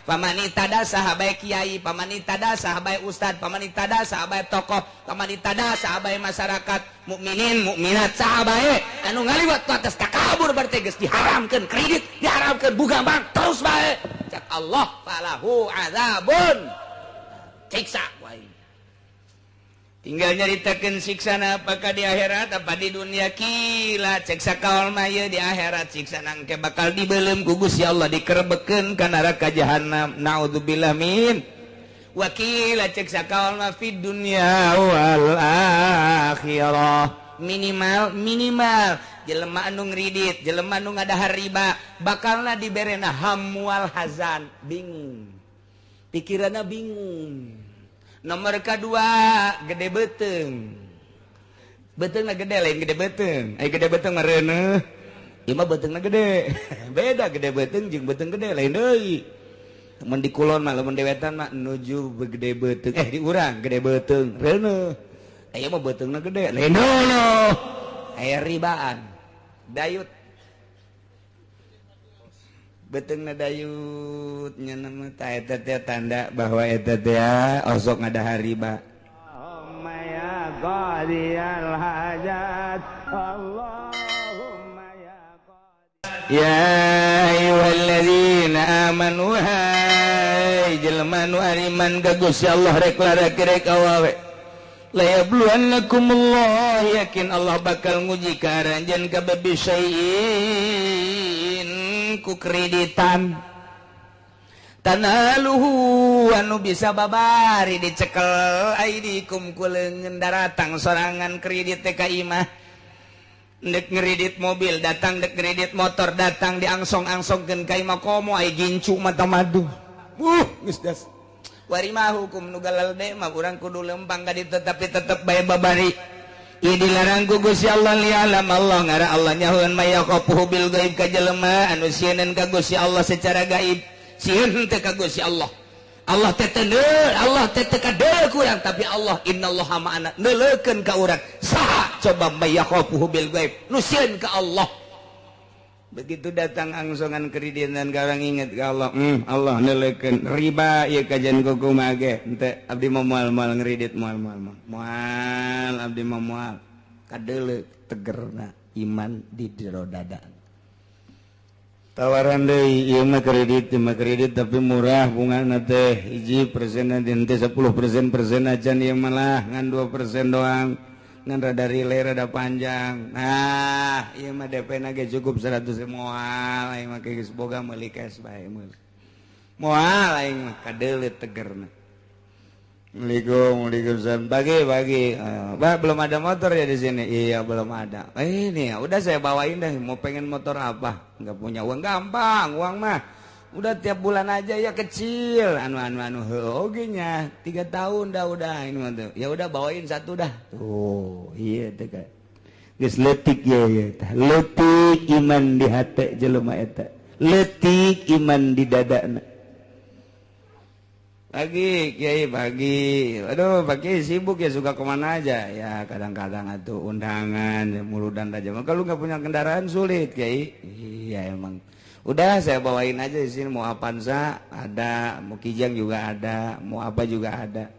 Famani'tada saha bae kiai, famani'tada saha bae ustad, famani'tada saha bae tokoh, famani'tada saha bae masyarakat, mukminin mukminat, saha bae anu ngaliwat ku atas takabur, berarti geus diharamkeun kredit, diharamkeun bunga bank terus bae. Cak Allah, falahu azabun, siksa ku aing. Tinggal nyaritakeun siksana, apakah di akhirat apa di dunia. Qila, cek sakaol mah di akhirat siksa nangke bakal dibelem ku Gusti Allah, dikerebekeun ka neraka jahanam, naudzubillah min. Wa qila, cek sakaol mah fid dunya wal akhirah. Minimal minimal jelema anu ngridit, jelema anu ngadahar riba, bakalna diberena hamwal hazan, bingung pikiranna, bingung. Nomor kedua, gede beteng, beteng gede, lain gede beteng. Eh, gede beteng mereneh. Ieu mah beutengna gede, beda. Gede beteng jeung beteng gede lain deui. Mun di kulon mah, lamun di wetan mah nuju gede beteng, eh, di urang gede beteng reuneuh. Aya mah beutengna gede, lain deui. Aya ribaan dayut, betengna dayut nya nama. Ta eta teh tanda bahwa eta teh osok ngadahar riba. Allahumma ya qadiyal hajat, Allahumma ya Ya ayyuhalladzina amanu, hai jelema nu ariman ka Gusti Allah, rek lalaki rek awewe, la yabluwannakumullah, yakin Allah bakal nguji ka aranjeun kabeh, bisyai'in, ku kreditan, tanaluhu, anu bisa babari dicekel, aidikum, ku leungeun. Daratang sorangan kredit teh ka imah, dek ngeridit mobil datang, dek ngeridit motor datang, diangsong-angsongkeun ka imah, komo ai gincu mata madu. Geus das wari mah hukum nu galalde mah urang kudu lempang ka ditu, tapi tetep bae babari. Ieu dilarang ku Gusti Allah. Lialam Allah, ngara Allah nyahoeun, may yakhafuhu bil gaib, ka jelema anu sieun ka Gusti Allah secara gaib. Sieun teh ka Gusti Allah, Allah teh teu, Allah teh teu kadeuleu ku urang, tapi Allah innallaha ma'ana, neuleukeun ka urang. Saha coba may yakhafuhu bil gaib, nu sieun ka Allah? Begitu datang angsongan kreditan, orang inget ke Allah, Allah neuleukeun. Riba ieu kajian kumaha ge henteu, abdi mah moal, moal ngredit, moal, moal, moal, moal, abdi mah moal. Kadeuleu tegerna iman di jero dada. Tawaran deui, ieu mah kredit, ieu mah kredit tapi murah bungana teh, 1% teh 10% persen acan, ieu malah ngan 2% doang, ngan rada relay, rada panjang. Nah, ieu mah DP na ge cukup 100. Moal aing mah, geus boga, meuli cash bae, meuli. Moal aing mah. Kadeuleu tegerna. Assalamualaikum, waalaikumsalam. Pagi, pagi. Pak, belum ada motor ya di sini? Iya, belum ada. Eh, ini ya, udah saya bawain deh. Mau pengen motor apa? Nggak punya uang, gampang, uang mah. Udah tiap bulan aja ya kecil. Anu anu anu, oke nya. 3 tahun dah udah ini mah tuh. Ya udah, bawain satu dah. Tuh, iya tuh kan. Geus leutik ya ya tah. Leutik iman di hate jelema eta. Leutik iman di dadana. Pagi, Kiai, pagi. Aduh, pagi, sibuk ya, suka kemana aja? Ya, kadang-kadang atau undangan, ya, muludan aja. Kalau nggak punya kendaraan sulit, Kiai. Iya, emang. Udah, saya bawain aja di sini, mau Avanza ada, mau Kijang juga ada, mau apa juga ada.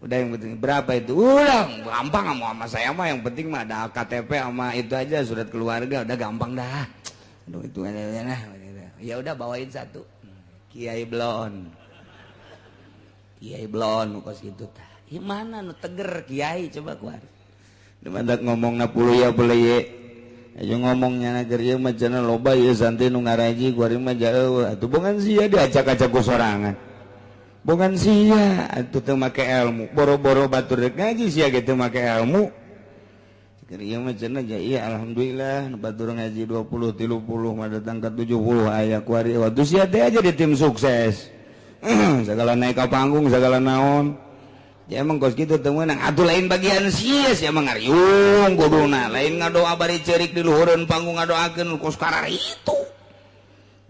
Udah, yang penting berapa itu? Udah, gampang, mau sama saya mah yang penting mah ada KTP sama itu aja, surat keluarga, udah gampang dah. Aduh, itu nah. Ya udah, bawain satu. Kiai Blon. Kiai Blon kos gitu tah. Ieu mana nu teger kiai coba kuar. Mantak ngomong na puluh ya boleh ye. Ayo ngomongnya na ieu mah cenah loba ieu santri nu ngaraji, kuari mah jauh. Atuh bongan sia diacak-acak ku sorangan. Bongan sia atuh teu make ilmu. Boro-boro batur rek ngaji, sia ge teu make ilmu. Keur ieu mah cenah ja iya, alhamdulillah batur ngaji 20 30 mah datang ke 70 aya kuari. Waktu sia teh aja di tim sukses. Segala naik ke panggung, segala naon ya emang kos gitu teu meunang atuh. Lain bagian sia, sia mah ngariung kuduna, lain ngadoa bari ceurik di luhureun panggung, ngadoakeun kos karar itu.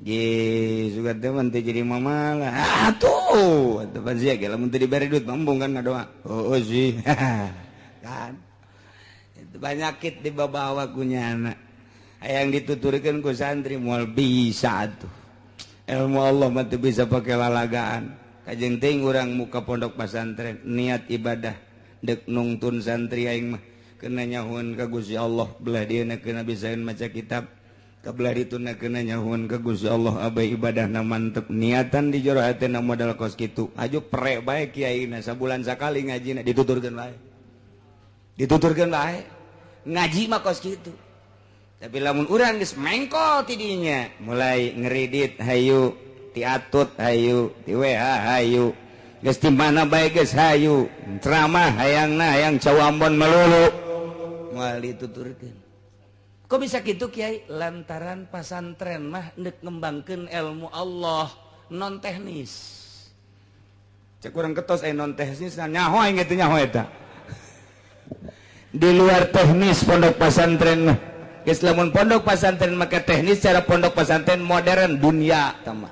Ye, suka teh mah teu jadi mamalah. Atuh, atuh pan sia ge lamun teu dibere duit embung kan ngadoa. Oh, sih. Kan. Itu banyakit dibawa ku nyana. Hayang dituturkeun ku santri moal bisa atuh. Ilmu Allah mah teu bisa pake lalagaan. Kajeun teuing urang muka pondok pesantren niat ibadah dek nungtun santri aing mah kena nyahuan ka Gusti Allah belah dieuna kena bisaeun maca kitab kabelah dituna kena nyahuan ka Gusti Allah abai ibadahna mantep niatan di jero hatena modal kos kitu aju pre bae kiaina sabulan sakali ngajina dituturkeun bae dituturkeun bae ngaji mah kos kitu. Tapi lamun urang geus mengkol ti dinya mulai ngeridit hayu tiatut hayu ti WH hayu geus di mana bae geus hayu ceramah hayangna hayang cau Ambon melulu moal dituturkeun. Kok bisa kitu Kiai? Lantaran pasantren mah deuk ngembangkeun ilmu Allah non teknis. Cek urang ketos aya non teknis nyaho aing kitu nyaho eta. Di luar teknis pondok pesantren mah. Geus lamun pondok pesantren maka teknis cara pondok pesantren modern dunia tama.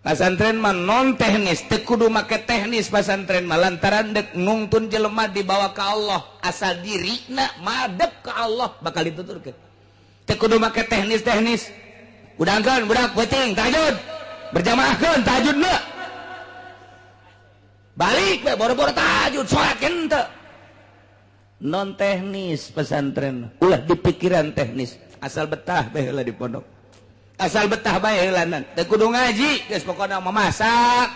Pesantren mah non teknis, teu kudu make teknis pesantren mah lantaran deuk nungtun jelema dibawa ka Allah, asal dirina madep ka Allah bakal dituturkeun. Teu kudu make teknis-teknis. Udangkeun budak peuting tahajud. Berjamaahkeun tahajudna. Balik we boro-boro tahajud salat henteu. Non teknis pesantren ulah dipikiran teknis asal betah bae heula di pondok asal betah bae heulanan teu kudu ngaji geus pokona mah masak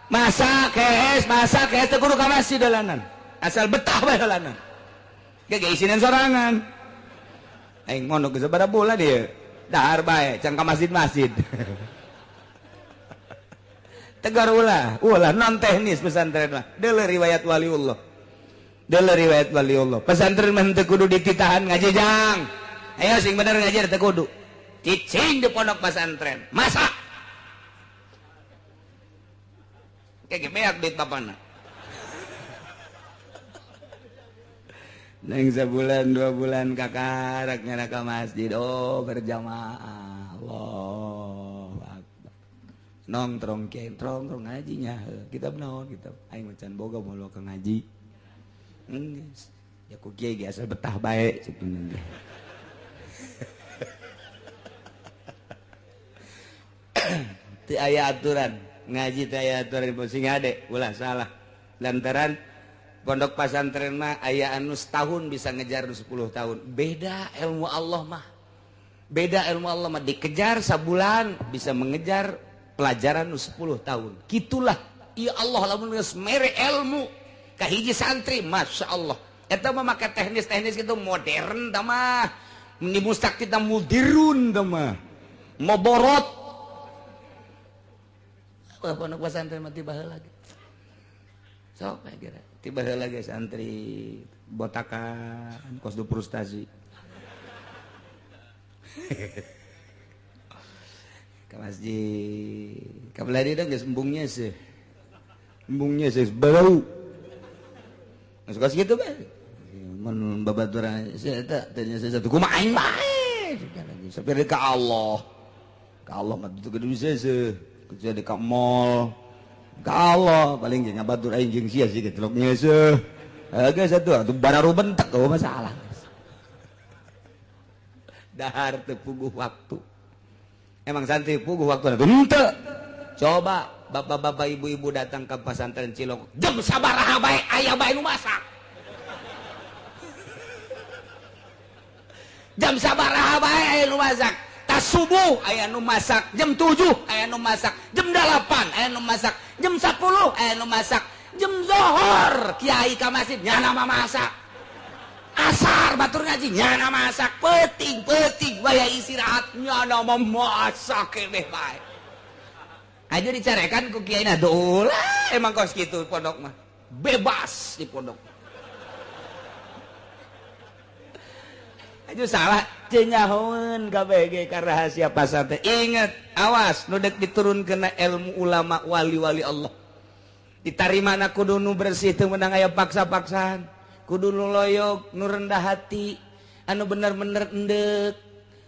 masak kees masak kees teu kudu ka masjid heulanan asal betah bae heulanan ge ge isinan sorangan aing mondok geus sabaraha bulan ieu dahar bae can ka masjid-masjid tegar ulah ulah non teknis pesantren mah deuleu riwayat waliullah. Deuleu riwayat waliullah. Pesantren mah teu kudu dititahan ngaji jang. Ayo sing bener ngaji teu kudu. Cicing di pondok pesantren. Masak. Kayak beak duit bapana. Neng sebulan 2 bulan kakarak nyana ka masjid. Oh berjamaah. Allahu akbar. Nongtrong kiai trong ngajinya. Kitab naon kitab. Aing macan boga moal ka ngaji. Enggeus. Ya ku kiai ge asal betah bae cek ge. Teu aya aturan, ngaji teu aya aturan sing hade ulah salah. Lantaran pondok pasantren mah aya anu setahun bisa ngejar nu 10 tahun. Beda ilmu Allah mah. Beda ilmu Allah mah dikejar sabulan bisa mengejar pelajaran nu 10 tahun. Kitulah ya Allah lamun geus mere ilmu kahiji santri Masya Allah eta mah make teknis-teknis gitu modern tah mah ni mustak kita mudirun tah mah moborot wah pondok pesantren mah tiba heula ge sok kira tiba heula ge santri botakan kos du frustasi ka masjid ka belah dieu geus embungnya sih bau masuk gitu bae. Mun babaturan saya eta teh satu kumaha aing bae. Sampai ka Allah. Ka Allah mah teu kudu bisa seuh. Kecuali ka mall. Ka Allah paling jeung ngabatur aing jeung sia sih getelok seuh. Geus atuh atuh bararu bentek oh masalah. Dahar teu puguh waktu. Emang santri puguh waktu henteu. Coba bapak-bapak ibu-ibu datang ke pesantren Cilok jam sabaraha bae aya bae nu masak jam sabaraha bae aya nu masak tas subuh aya nu masak jam 7 aya nu masak jam 8 aya nu masak jam 10 aya nu masak jam zohor kiai ka masjid nyana mah masak asar batur ngaji nyana masak peuting-peuting waya istirahat nyana mah masak keneh bae aja dicarekan ku kiai nah ulah emang kos kitu pondok mah bebas di pondok aja salah cenyahoeun kabeh ka rahasia pasantren inget awas nu deuk diturunkeun ilmu ulama wali-wali Allah ditarimana kudu nu bersih teu meunang aya paksa-paksaan kudu nu loyok nu rendah hati anu bener-bener endeuk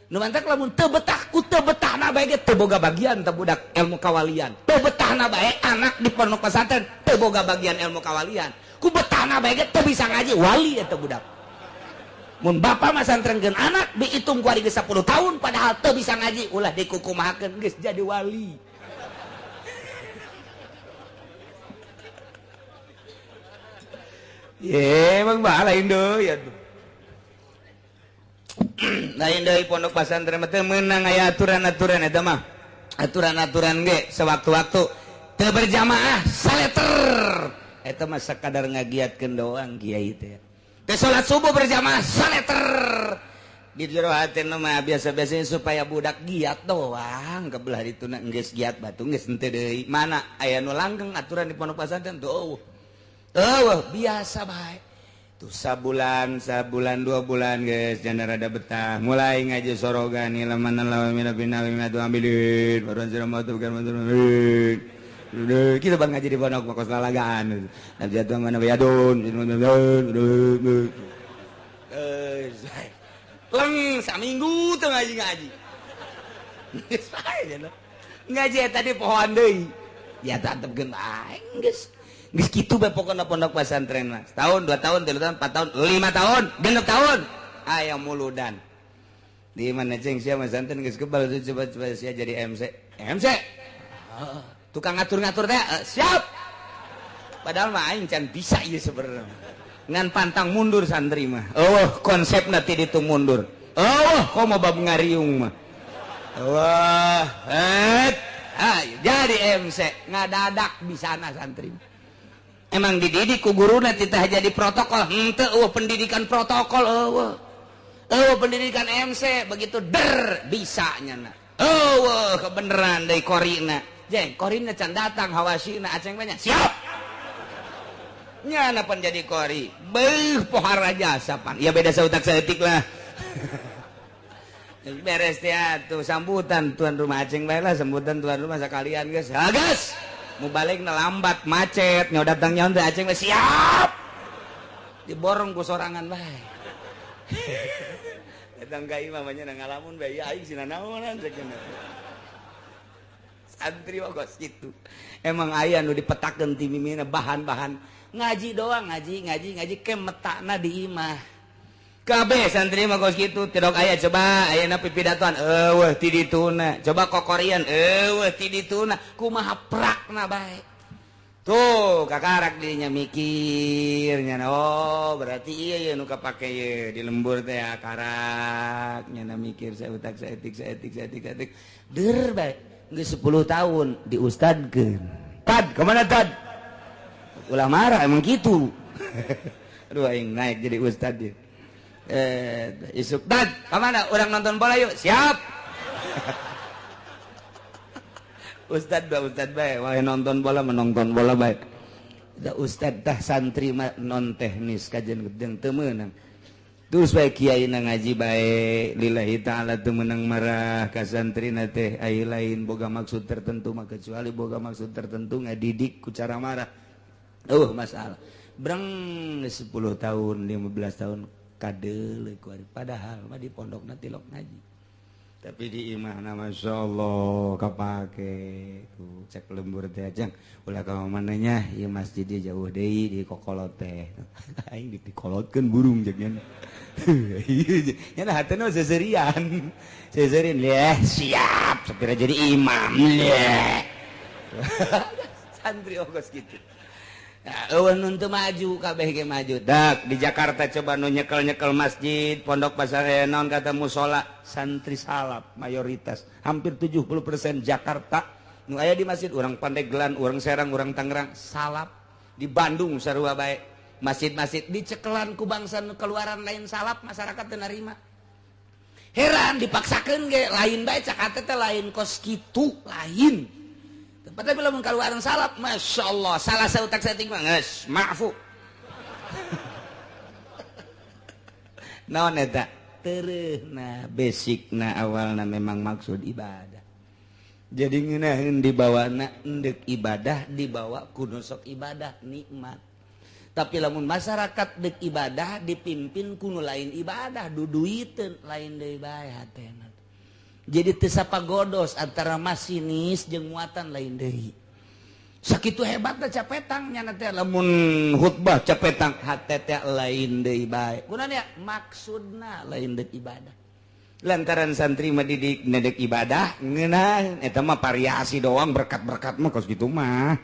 nu mantak lamun teu betah ku teu betahna bae ge teu boga bagian teu budak ilmu kawalian teu betahna bae anak di pondok pesantren teu boga bagian ilmu kawalian ku betahna bae ge teu bisa ngaji wali eta budak. Mun bapak masantrenkeun anak dihitung ku ari geus 10 tahun padahal teu bisa ngaji ulah dikukumahakeun geus jadi wali. Ye, emang bah lain deui atuh. Lain deui pondok pesantren mah teu meunang aya aturan-aturan eta mah. Aturan-aturan ge sewaktu-waktu teu berjamaah saleter. Eta mah sakadar ngagiatkeun doang kiai teh. Teu salat subuh berjamaah saleter. Di jero hatena mah biasa-biasanya supaya budak giat doang kebelah dituna geus giat batu geus henteu deui. Mana aya nu langgeng aturan di pondok pesantren tuh. Eueuh biasa bae. Tuh sabulan, sabulan 2 bulan geus janda rada betah. Mulai ngaji sorogan ilaman lawa mina bina tu ambilin. Baruan sirah tu bukan mantur. Kita bang ngaji di pondok mah kos lalagaan. Nabi jatuh mana bayadun. Leng saminggu teu ngaji-ngaji. Geus bae ngaji eta di pohoan deui. Ya tetepkeun bae geus. Geus kitu bae pokona pondok pesantren mah. Setahun, 2 tahun, 3 tahun, 4 tahun, 5 tahun, 6 tahun aya muludan. Di mana ceng sia masantren geus kebal coba-coba sia jadi MC. MC. Tukang ngatur-ngatur teh siap. Padahal mah aing can bisa ieu sebenarnya. Ngan pantang mundur santri mah. Eueuh konsepna ti ditu mundur. Eueuh komo bab ngariung mah. Wah, jadi MC ngadadak bisana santri. Emang dididik ku guruna titah jadi protokol. Henteu eueuh pendidikan protokol eueuh. Eueuh pendidikan MC begitu der bisa nyana. Eueuh kebeneran deui korina. Jeng, korina can datang hawasina aceng banyak. Siap. Nyana pan jadi kori. Beuh pohara jasa pan. Ya beda sautak saeutik lah. Beres teh atuh sambutan tuan rumah aceng bae lah, sambutan tuan rumah sakalian geus. Ha geus. Mau balik na lambat macet nyawa datang nyawa teh aceng bae siap. Diborong ku sorangan bae. Datang ka imah mah nya ngalamun bae ya aing sina naonan ceuk. Santri mah kos kitu. Emang aya nu dipetakeun ti mimina bahan-bahan ngaji doang ngaji ngaji ngaji ke metakna di imah. Kabeh santri mah kos kitu tidok aya coba ayeuna pipidatoan eueuh ti dituna. Coba kokorian eueuh ti dituna kumaha prakna bae. Tuh kakarak dinya mikir nya oh berarti ieu ye nu kapake ye di lembur teh karak nya mikir sautak saeutik saeutik saeutik saeutik deur bae. Geus 10 tahun diustadkeun. Tad, kemana tad? Ulah marah emang gitu. Aduh aing naik jadi ustad dia. Isuk tad, kemana? Urang nonton bola yuk. Siap. Ustad dua ustad bae, wah nonton bola menonton bola bae. Da ustad tah santri mah non teknis kajian gedeng teu meunang. Terus bae kiai na ngaji bae lillahi ta'ala teu meunang marah ka santrina teh ai lain boga maksud tertentu mah kecuali boga maksud tertentu ngadidik ku cara marah. Masalah. Breng 10 tahun 15 tahun kadeuleuh ku ari padahal mah di pondokna tilok ngaji. Tapi di imahna masyaallah kapake tuh cek lembur teh ajang ulah ka mana nya ieu masjid dia jauh deui di kokolot teh aing dikolotkeun burung jeung nya nya hatena seserian seserian leh siap sapira jadi imam leh santri ogos kitu. Eueuh nu teu maju kabeh ge maju. Dak di Jakarta coba nu nyekel-nyekel masjid, pondok pasar naon kata musola, santri salaf mayoritas, hampir 70% Jakarta nu aya di masjid urang Pandeglang, urang Serang, urang Tangerang, salaf. Di Bandung sarua bae. Masjid-masjid dicekelan ku bangsa nu keluaran lain salaf, masyarakat teu narima. Heran dipaksakeun ge lain bae cak hate teh lain kos kitu, lain. Tapi lamun kaluaran salaf, masya Allah, salah sautak saeutik mah geus maafu. Naon eta? Tereuhna basicna awalna memang maksud ibadah. Jadi ngeunaheun dibawana endek ibadah dibawa ku nu sok ibadah nikmat. Tapi lamun masyarakat dek ibadah dipimpin ku nu lain ibadah duduiteun lain deui bae hatena. Jadi teu sapagodos antara masinis jeung muatan lain deui. Sakitu hebatna capetang nyana teh lamun khutbah capetang hate teh lain deui bae. Kunaon ya? Maksudna lain deui ibadah. Lantaran santri mah didik nedek ibadah ngeunah eta mah variasi doang, berkat-berkat mah kos kitu mah.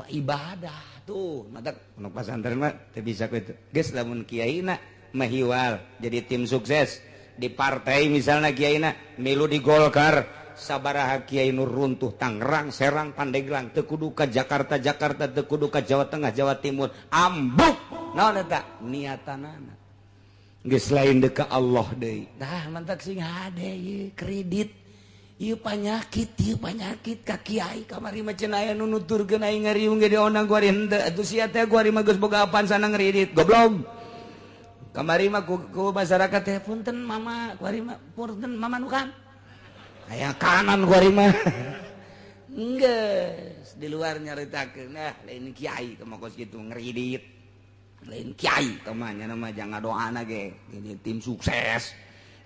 Ibadah tuh mata pondok pesantren mah teu bisa kitu. Geus lamun kiaina mahiwal jadi tim sukses di partai, misalnya kiaina milu di Golkar, sabaraha kiai nu runtuh Tangerang, Serang, Pandeglang, teu kudu ka Jakarta, Jakarta teu kudu ka Jawa Tengah, Jawa Timur, ambuk. Naon eta niatanana geus lain deuk ka Allah deui. Tah mantak sing hade ieu kredit ieu panyakit, ieu panyakit ka kiai. Kamari mah cenah aya nu nuturkeun aing ngariung ge diondang ku ari henteu atuh sia teh, ku ari mah geus boga apaan sana ngredit goblok. Kamari mah ku masyarakat teh punten mama, ku ari mah punten mama nu kan aya kanan, ku ari mah geus di luar nyaritakeun, nah lain kiai teh mah kos kitu ngredit, lain kiai teh mah nya mah jangan doana ge ini tim sukses,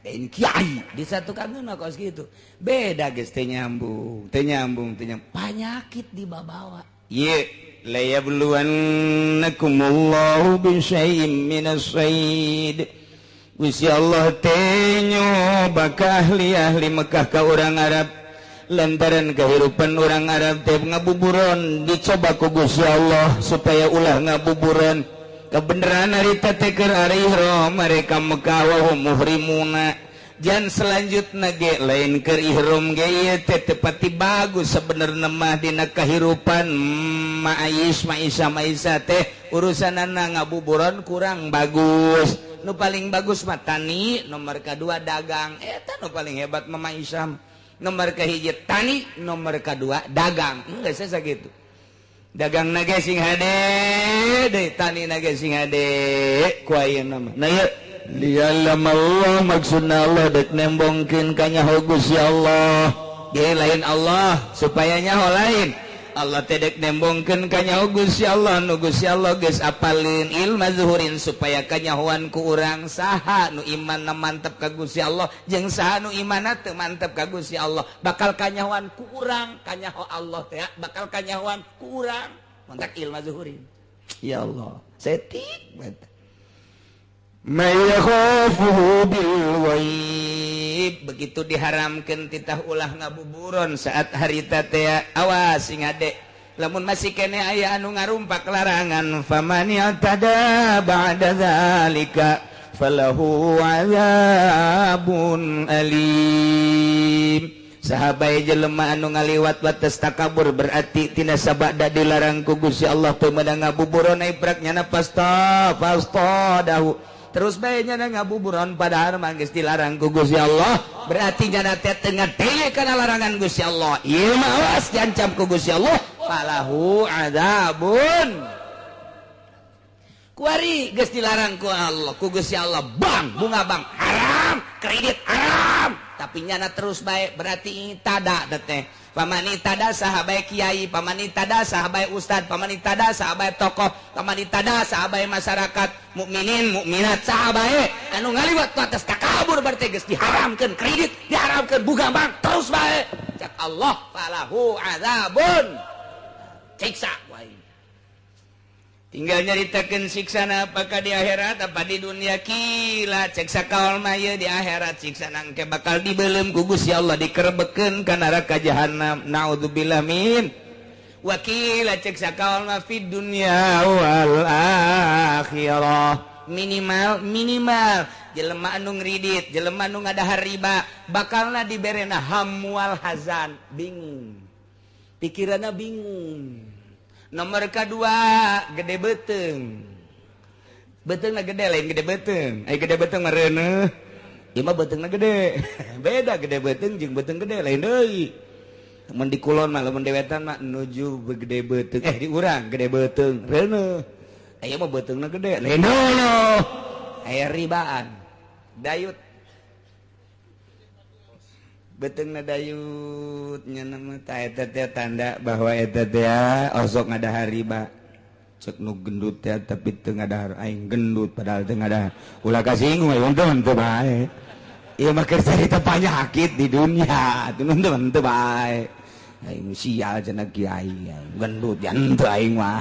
lain kiai disatukan mah kos kitu. Beda geus teu nyambung, teu nyambung, teu nyambung, panyakit dibabawa. Ye la yabluwannakumullahu bi syai'in minas sayd. Gusti Allah teh nyoba ka ahli-ahli Mekah, ka urang Arab, lantaran kehidupan orang Arab teh ngabuburon, dicoba ku Gusti Allah supaya ulah ngabuburon. Kebenaran harita teh keur ari ihram mereka Mekah wa hum muhrimuna. Jan selanjutna ge lain keur ihram ge ieu teh tepati bagus sebenarnya mah dina kahirupan ma'ais ma'isa ma'isa teh urusanana ngabuburon kurang bagus. Nu paling bagus mah tani, nomor kedua dagang, eta nu paling hebat mah ma'isa. Nomor kahiji tani, nomor kedua dagang, geus sakitu. Dagang na ge sing hade deui, tani na ge sing hade ku ayeuna mah. Nah ieu lialam Allah maksudna Allah dek nembongkeun ka nyaho Gusti Allah ge lain Allah supaya nyaho lain Allah teh dek nembongkeun ka nyaho Gusti Allah nu Gusti Allah geus apalin ilma zuhurin supaya kanyahoan ku urang saha nu imanna mantep ka Gusti Allah jeung saha nu imanna teu mantep ka Gusti Allah, bakal kanyahoan ku urang kanyaho Allah teh bakal kanyahoan ku urang mantak ilma zuhurin. Ya Allah setik banget. May yakhafuhu bil ghaib, begitu diharamkeun titah ulah ngabuburon saat harita teh awas sing hade lamun masih kene aya anu ngarumpak larangan, faman yatada ba'da zalika falahu azabun alim. Sahabai jelema anu ngaliwat batas takabur berarti tina sabada dilarang ku Gusti Allah teu meunang ngabuburon iprak nyana pasta pasta dahu terus bae nyana ngabuburon padahal mah geus dilarang ku Gusti Allah, berarti nyana teh teu ngadenge kana larangan Gusti Allah. Ieu mah awas diancam ku Gusti Allah falahu adzabun. Kuari geus dilarang ku Allah ku Gusti Allah, bang bunga bang haram, kredit haram, tapi nyana terus bae berarti tada teh. Pamani tada saha bae kiai, pamani tada saha bae ustad, pamani tada saha bae tokoh, pamani tada saha bae masyarakat mukminin mukminat saha bae anu ngaliwat atas takabur berarti geus diharamkeun kredit, diharamkeun bunga bang terus bae cak Allah falahu azabun, siksa wae. Tinggal nyaritakeun siksana apakah di akhirat apa di dunia. Kila cek sakaol mah ieu di akhirat siksana engke bakal dibeuleum ku Gusti Allah dikerebekeun ka neraka jahanam, naudzubillah min. Wa kila cek sakaol mah fid dunya wal akhirah. Minimal minimal jelema anu ngridit, jelema anu ngadahar riba bakalna diberena hamwal hazan, bingung. Pikiranna bingung. Nomor kedua gede beteng, betengna gede lain gede beteng, ai gede beteng mah reuneuh, ieu mah betengna gede, beda gede beteng jeung beteng gede lain deui. Mun di kulon mah lamun dewetan mah nuju gede beteng, di urang gede beteng reuneuh, aya mah betengna gede lain deui. Aya ribaan dayut betengna dayut nya nama ta eta teh tanda bahwa eta teh osok ngadahar riba. Cek nu gendut teh tapi teu ngadahar, aing gendut padahal teu ngadahar, ulah kasinggung aing teu teu bae. Ieu mah keur carita panyakit di dunia atuh nu teu bae. Aing sial cenah kiai gendut jan teu aing mah.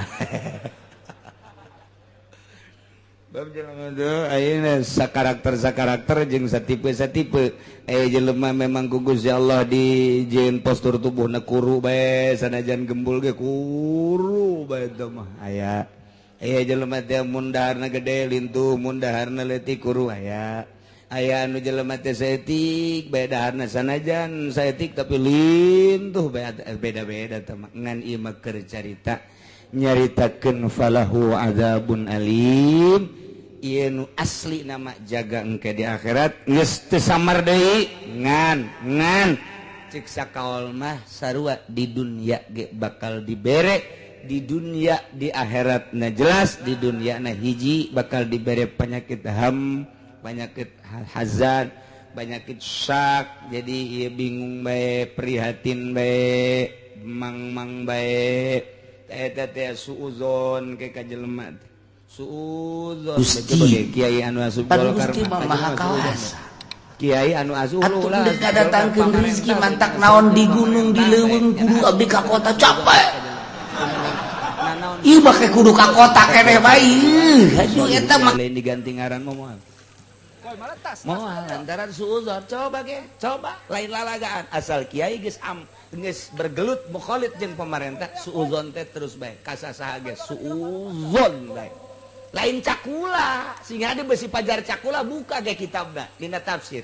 Bab jelema teh ayeuna sakarakter-sakarakter jeung satipe-satipe. Jelema memang ku Gusti Allah dijieun postur tubuhna kuru bae sanajan gembul ge kuru bae teh mah aya. Jelema teh mun daharna gede lintuh, mun daharna leutik kuru aya. Aya anu jelema teh saeutik bae daharna sanajan saeutik tapi lintuh bae, beda-beda teh mah. Ngan ieu mah keur carita nyaritakeun falahu adzabun alim. Ieu nu asli nama jaga engke di akhirat geus teu samar deui ngan ngan cik sakaol mah sarua di dunia ge bakal dibere di dunia di akhirat na jelas di dunia na hiji bakal dibere penyakit ham, penyakit hazan, penyakit syak. Jadi ieu bingung bae, prihatin bae, mang-mang bae eta teh suuzon ke ka jelema teh. Suuzon Gusti kiai anu asup Pan Golkar Gusti mah maha kawasa. Kiai anu asup Atuh ulah deuk ngadatangkeun rezeki mantak naon di gunung di leuweung kudu abdi ka kota capek. Ieu mah kudu ka kota keneh bae. Aduh eta mah lain diganti ngaran mah moal. Moal lantaran suuzon coba ge, coba lain lalagaan asal kiai geus am geus bergelut mukhalid jeung pemerintah suuzon teh terus bae kasasaha ge suuzon bae. Lain cakula sehingga ada besi pajar cakula buka ge kitabna dina tafsir.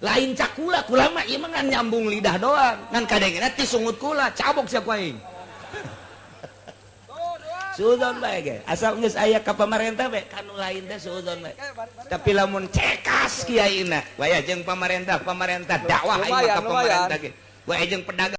Lain cakula kula mah ieu mah ngan nyambung lidah doang ngan kadengena ti sungut kula cabok sia ku aing. Suuzon bae ge asal geus aya ka pamarentah bae kanu lain teh suuzon bae. Tapi lamun cekas kiaina waya jeung pamarentah, pamarentah dakwah aing mah ka pamarentah ge. Waya jeung pedagang